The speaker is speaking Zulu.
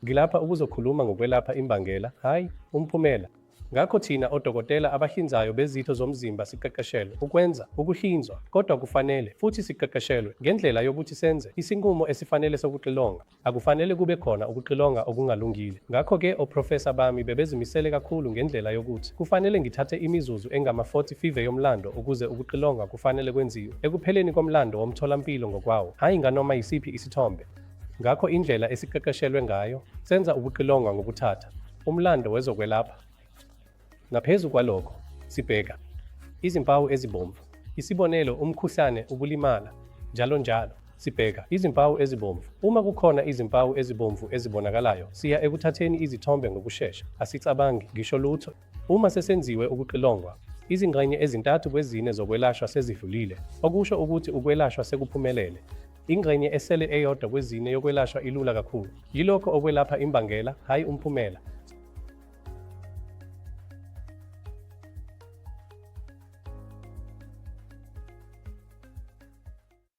Ngilapha ukuzokhuluma ngokwelapha imbangela, hhayi umphumela. Ngakho thina odokotela abahlinzayo bezitho zomzimba siqeqeshelwe ukwenza ukuhlinzwa, kodwa kufanele futhi siqeqeshelwe ngendlela yokuthi senze isinqumo esifanele sokuxilonga. Akufanele kube khona ukuxilonga okungalungile. Ngakho-ke oprofesa bami bebezimisele kakhulu ngendlela yokuthi kufanele ngithathe imizuzu engama-45 yomlando ukuze ukuxilonga kufanele kwenziwe ekupheleni komlando womtholampilo ngokwawo, hhayi nganoma yisiphi isithombe. Ngakho indlela esiqeqeshelwe ngayo, senza ukuxilongwa ngokuthatha umlando wezokwelapha. Ngaphezu kwalokho, sibheka izimpawu ezibomvu, isibonelo, umkhuhlane, ukulimala, njalo njalo. Sibheka izimpawu ezibomvu. Uma kukhona izimpawu ezibomvu ezibonakalayo, siya ekuthatheni izithombe ngokushesha. Asicabangi ngisho lutho. Uma sesenziwe ukuxilongwa, izingxenye ezintathu kwezine zokwelashwa sezidlulile, okusho ukuthi ukwelashwa sekuphumelele. Ingxenye esele eyodwa kwezine yokwelashwa ilula kakhulu. Yilokho okwelapha imbangela, hhayi umphumela.